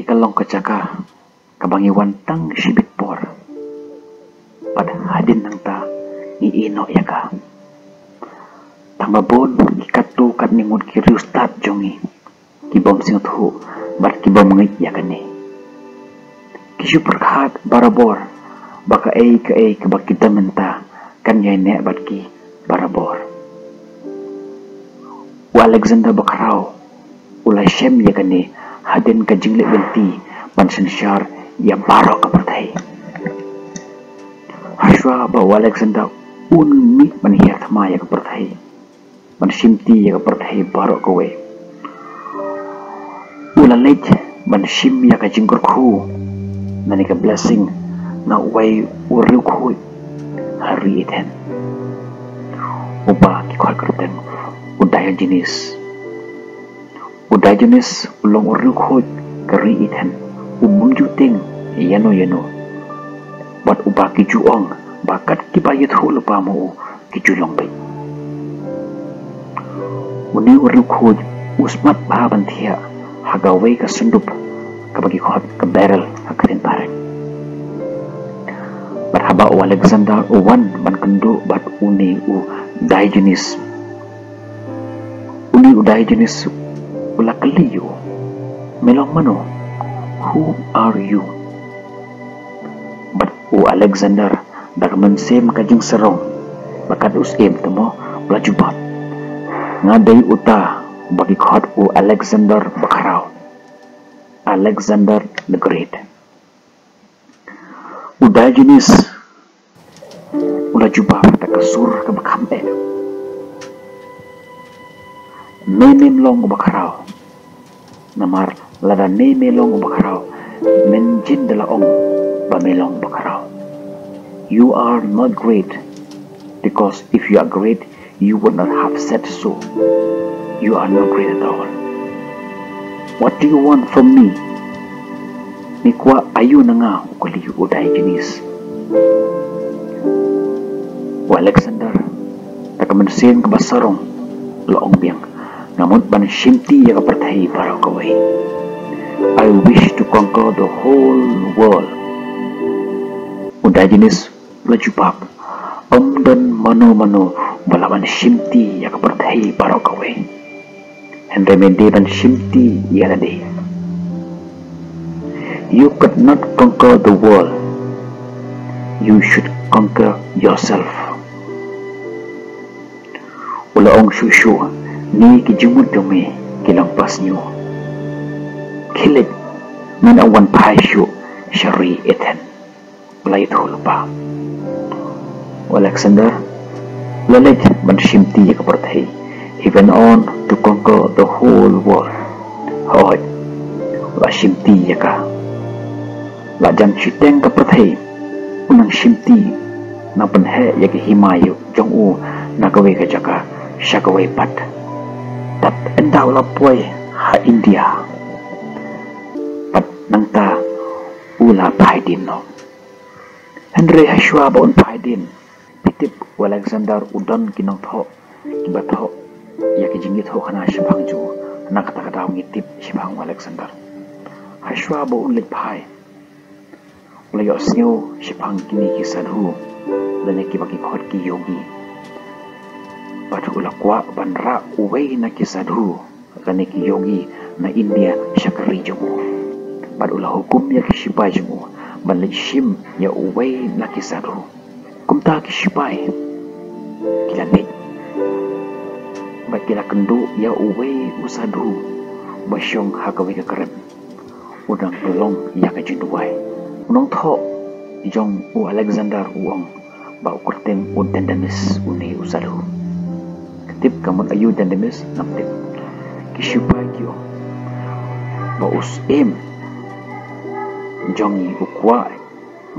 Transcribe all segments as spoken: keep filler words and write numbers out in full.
ka long ka jaka kaba ngi wan tang shibit por. Bad hadien nangta ngi ïeh noh ïa ka. Tang ba bun ki katto katne ngut ki riewstad jong ngi ki bym sngewthuh bad ki bym ngeit ïa kane. Ki shu pyrkhat barabor ba kaei kaei kaba ki don mynta kan ïaineh bad ki barabor. U Alexander Bakhraw u la shem ïa kane hadien ka jingleh lynti ban synshar ïa baroh ka pyrthei. Hashwa ba u Alexander un mih ban hiar thma ïa ka pyrthei, ban shimti ïa ka pyrthei baroh kawei, u la leit ban shim ïa ka jingkyrkhu lane ka blessing na uwei u riewkhuid ha ri Athens, uba ki khot kyrteng u Diogenes. U Diogenes u long u riewkhuid ka ri Athens, u bym ju tieng ïano ïano, bad uba ki ju ong ba kat kiba ïathuh lypa ma u ki ju long beit. Une u riewkhuid u smat bha ban thiah ha kawei ka syndup kaba ki khot ka barrel ha ka ktien Phareng. Bad haba u Alexander u wan ban kynduh bad une u Diogenes, une u Diogenes u la kylli ïa u, "Me long mano? Who are you?" Bad u Alexander da ka mynsiem ka jingsarong, ba kat u syiem te mo, u la jubab, "Nga dei uta uba ki khot u Alexander Bakhraw, Alexander the Great." U Diogenes u la jubab da ka sur kaba kham eh, "Me mem long uba khraw. Namar lada me me long uba khraw, men jin da la ong ba me long uba khraw. You are not great, because if you are great, you would not have said so. You are not great at all. What do you want from me?" "Me kwah aïu na nga?" u kylli u Diogenes. U Alexander da ka mynsiem kaba sarong u la ong biang, "Nga mut ban shimti ïa ka pyrthei baroh kawei. I wish to conquer the whole world." U Diogenes u la jubab, "Ym don mano mano ba lah ban shimti ïa ka pyrthei baroh kawei. Hynrei me dei ban shimti ïa lade. You could not conquer the world. You should conquer yourself." U la ong shuh shuh, "Ngi ki jingmut jong me ki long ba sniew. Khie leit, ngan wan phai shuh sha ri Athens." U la ïathuh lypa. U Alexander u la leit ban shimti ïa ka pyrthei. He went on to conquer the whole world. Hooid, u la shimti ïa ka. La jan shiteng ka pyrthei u nang shimti, nang pynheh ïa ka hima jong u na kawei ka jaka sha kawei pat. Tad ynda u la poi ha India, pat nangta u la phai dien noh. Hynrei hashwa ba un phai dien, phi tip u Alexander u don ki nongthoh kiba thoh ïa ki jingïathuhkhana shaphang jong u. Na kata ka daw ngi tip shaphang u Alexander. Hashwa ba un leit phai, u la ïohsngew shaphang kine ki sadhu lane kiba ki khot ki yogi. Bad u la kwah ban rah uwei na ki sadhu lane ki yogi na India sha ka ri jong u. Bad u la hukum ïa ki shipai jong u ban leit shim ïa uwei na ki sadhu. Kumta ki shipai ki la leit bad ki la kynduh ïa uwei u sadhu ba shong ha kawei ka krem, u dang pynlong ïa ka jingduwai. U nongthoh jong u Alexander u ong ba u kyrteng u Diogenes une u sadhu. Tip ka mut aïu Diogenes? Ngam tip. Ki shipai ki ong ba u syiem jong ngi u kwah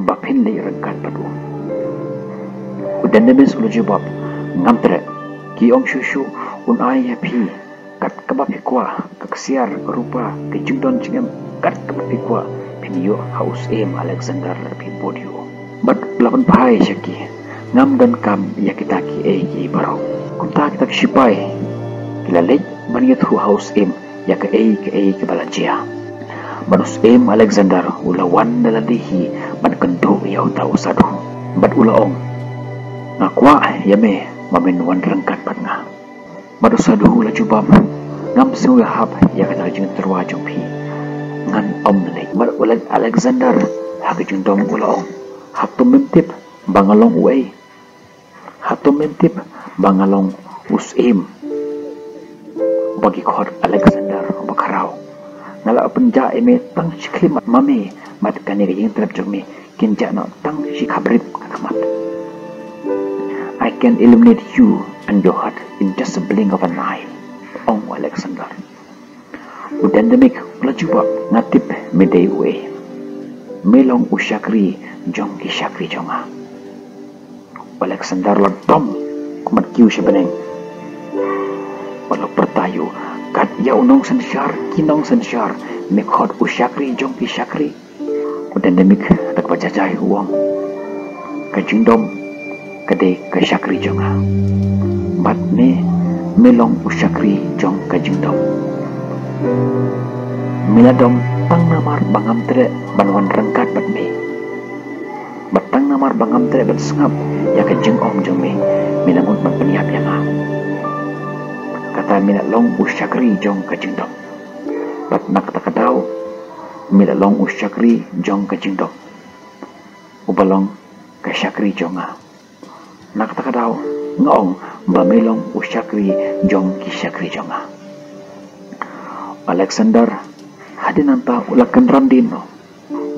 ba phin leit ryngkat bad u. U Diogenes u la jubab, "Ngam treh. Ki ong shuh shuh un ai ïa phi kat kaba phi kwah, ka ksiar, ka rupa, ka jingdon jingem, kat kaba phi kwah phin ïoh ha u syiem Alexander lada phi bud ïa u." Bad u la pynphai sha ki, "Ngam donkam ïa kita kiei kiei baroh." Kumta kita ki shipai ki la leit ban ïathuh ha u syiem ïa kaei kaei kaba la jia. Bad u syiem Alexander u la wan da lade hi ban kynduh ïa uta u sadhu. Bad u la ong, nga kwah ïa me ba men wan ryngkat bad nga. Bad u sadhu u la jubab, ngam sngew ïahap ïa kata ka jingtyrwa jong phi. Ngan ym leit. Bad u Alexander ha ka jingdom u la ong, hato men tip ba nga long uei? Hato men tip ba nga long u syiem ba ki khot Alexander uba khraw? Nga la pynjah ïa me tang shi khyllipmat, ma me bad kane ka ïingtrep jong me kin jah noh tang shi khapbrip ka khmat. I can eliminate you and your heart in just a blink of an eye, ong u Alexander. U Dendemik u la jubab, nga tip me dei uei. Me long u shakri jong ki shakri jong nga. U Alexander u la dom mat kiew sha bneng. U la pyrta ïa u, kat ïa u nongsynshar ki nongsynshar, me khot u shakri jong ki shakri. U Dendemik da kaba jahjai u ong, ka jingdom ka dei ka shakri jong nga. Bad me, me long u shakri jong ka jingdom. Me la dom tang namar ba ngam treh ban wan ryngkat bad me. Bad tang namar ba ngam treh ban sngap ïa ka jingong jong me, me la mut ban pynïap ïa nga. Kata me la long u shakri jong ka jingdom. Bad na kata ka daw me la long u shakri jong ka jingdom, uba long ka shakri jong nga. Na kata ka daw nga ong ba me long u shakri jong ki shakri jong nga. Alexander hadien nangta u la kynran dien noh.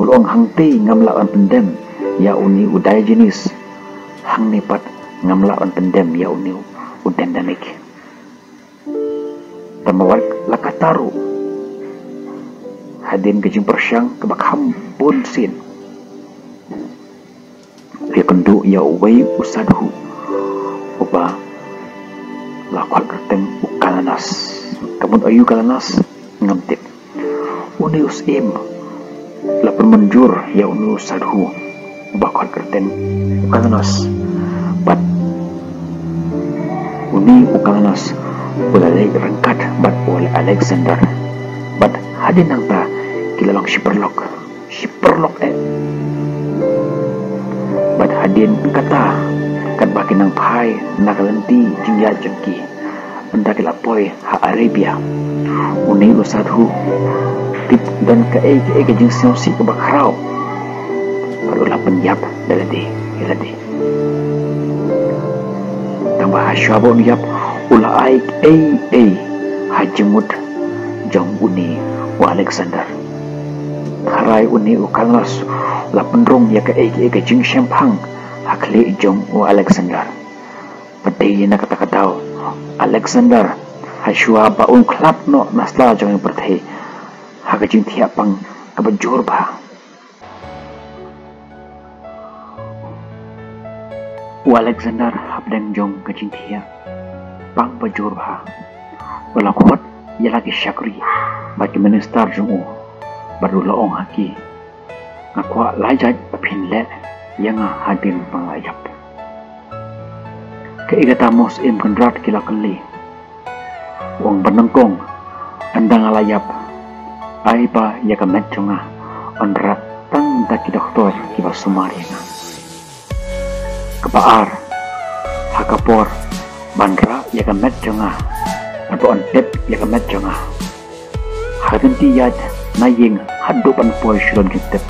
U la ong, hangtei ngam lah ban pyndem ïa une u Diogenes. Hangne pat ngam lah ban pyndem ïa une u Dendemik. Tangba wat la katta ruh, hadien ka jingpyrshang kaba kham bun sien, u ïakynduh ïa uwei u sadhu uba la khot kyrteng u Kalanas. Ka mut aïu Kalanas ngam tip. Une u syiem la pynmynjur ïa une u sadhu uba khot kyrteng u Kalanas. Bad une u Kalanas u la leit ryngkat bad u Alexander. Bad hadien nangta ki la long shi paralok, shi paralok eh. Bad hadien kata, katba ki nang phai na ka lynti jingïaid jong ki, ynda ki la poi ha Arabia, une u sadhu tip don kaei kaei ka jingsngewsih kaba khraw. Bad u la pynïap da lade ïa lade. Tangba hashwa ba un ïap, u la ai ei ei ha jingmut jong une u Alexander. Tharai une u Kalanas u la pynrung ïa kaei kaei ka jingshemphang ha khlieh jong u Alexander. Bad dei na kata ka daw Alexander, hashwa ba un khlad noh na sla jong ka pyrthei ha ka jingthiah pang kaba jur bha. U Alexander hapdeng jong ka jingthiah pang ba jur bha, u la khot ïa la ki shakri bad ki minister jong u, bad u la ong ha ki, nga kwah lai jait ba phin leh ïa nga hadien ba nga la ïap. Kaei kata mo Syiem Kynrad, ki la kylli. U ong, ba nyngkong, ynda nga la ïap, ai ba ïa ka met jong nga yn rah tang da ki doktor kiba sumar ïa nga. Kaba ar, ha ka por ban rah ïa ka met jong nga, bad ba yn tep ïa ka met jong nga, ha ka lynti ïaid na ïing haduh ban poi sha lum jingtep,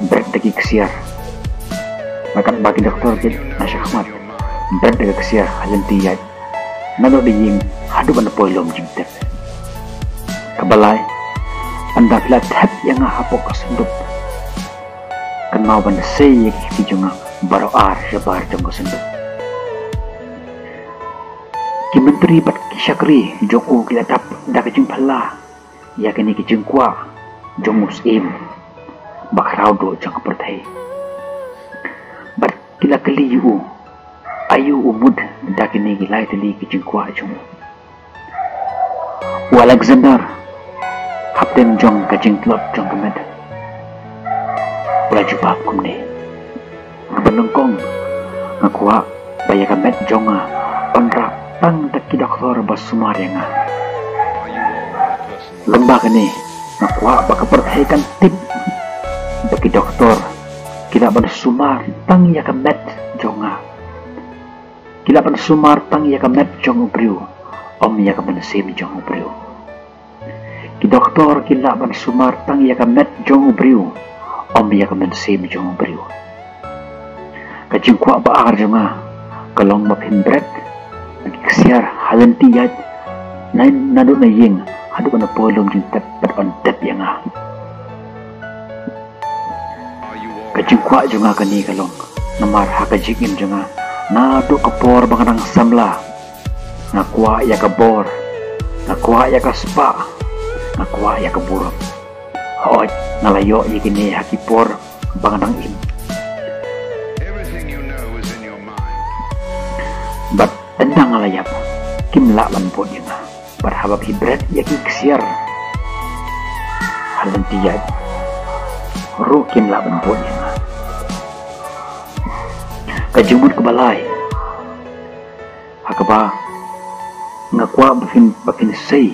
bret da ki ksiar. Bad katba ki doktor ki na shakhmat, bret da ki ksiar ha lynti ïaid naduh na ïing haduh ban poi lum jingtep. Kaba lai, ynda phi la thep ïa nga hapoh ka syndup, kynmaw ban sei ïa ki kti jong nga baroh ar shabar jong ka syndup. Ki myntri bad ki shakri jong u ki la dap da ka jingphylla ïa kine ki jingkwah jong u syiem ba khraw duh jong ka pyrthei. Bad ki la kylli ïa u, aïu u mut da kine ki lai tylli ki jingkwah jong u. U Alexander, hapdeng jong ka jingtlot jong ka met, u la jubab kumne. Kaba nyngkong, nga kwah ba ïa ka met jong nga yn rah tang da ki doktor ba sumar ïa nga. Lem bad kane, Nga kwah ba ka pyrthei kan tip ba ki doktor ki lah ban sumar tang ïa ka met jong nga. Ki lah ban sumar tang ïa ka met jong u briew, ym ïa ka mynsiem jong u briew. Ki doktor ki lah ban sumar tang ïa ka met jong u briew, ym ïa ka mynsiem jong u briew. Ka jingkwah ba ar jong nga ka long ba phin bret ïa ki ksiar ha lynti ïaid, naduh na ïing haduh na pawlum jingtep bad yn tep ïa nga. Ka jingkwah jong nga kane ka long namar ha ka jingim jong nga, naduh ka por ba nga dang samla, nga kwah ïa ka bor, nga kwah ïa ka spah, nga kwah ïa ka burom. Hooid, nga la ïoh ïa kine ha ki por ba nga dang im. Bad tang nga la ïap, kim lah ban bud ïa nga. Bad haba phi bret ïa ki ksiar ha lynti ïaid ruh kim lah ban bud ïa nga. Ka jingmut kaba lai ha kaba nga kwah ba phin, ba phin sei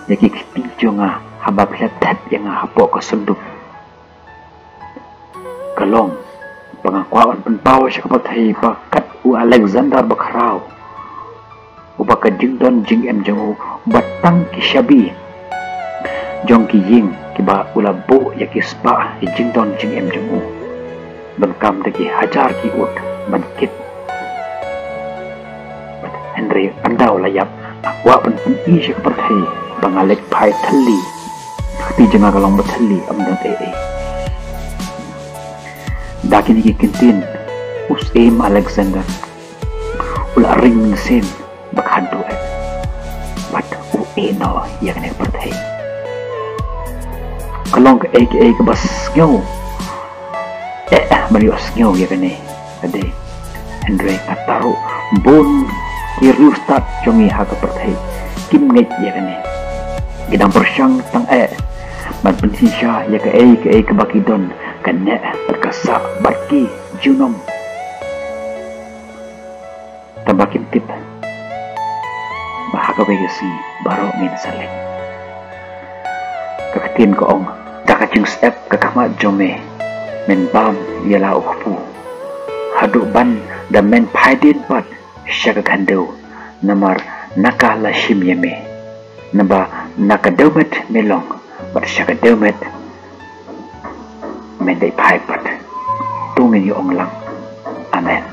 ïa ki kti jong nga haba phi la thep ïa nga hapoh ka synduk. Ka long ba nga kwah ban pynpaw sha ka pyrthei ba kat u Alexander Bakhraw, uba ka jingdon jingem jong u ba tang ki shabi jong ki ïing kiba u la buh ïa ki spah ki jingdon jingem jong u, ban kam da ki hajar ki ut ban kit. Hynrei ynda u la ïap, nga kwah ban pyni sha ka pyrthei ba nga leit phai thylli. Ka kti jong nga ka long ba thylli, ym don ei ei. Da kine ki kyntien u syiem Alexander u la ring mynsiem ba khadduh eh. Bad u ïeh noh ïa kane ka pyrthei. Ka long kaei kaei kaba sngew eh, ban ïohsngew ïa kane ka dei. Hynrei kata ruh bun ki riewstad jong ngi ha ka pyrthei kim ngeit ïa kane. Ki dang pyrshang tang eh ban pynshisha ïa kaei kaei kaba ki don, ka neh bad ka sah bad ki junom. Tangba kim tip ba ha kawei ka sngi baroh ngin sa leit. Ka ktien ka ong, da ka jingsyep ka khmat jong me men bam ïa la u kpu, haduh ban da men phai dien pat sha ka khyndew, namar na ka la shim ïa me. Naba na ka dewmet me long bad sha ka dewmet men dei phai pat. To ngin ïa ong lang, Amen.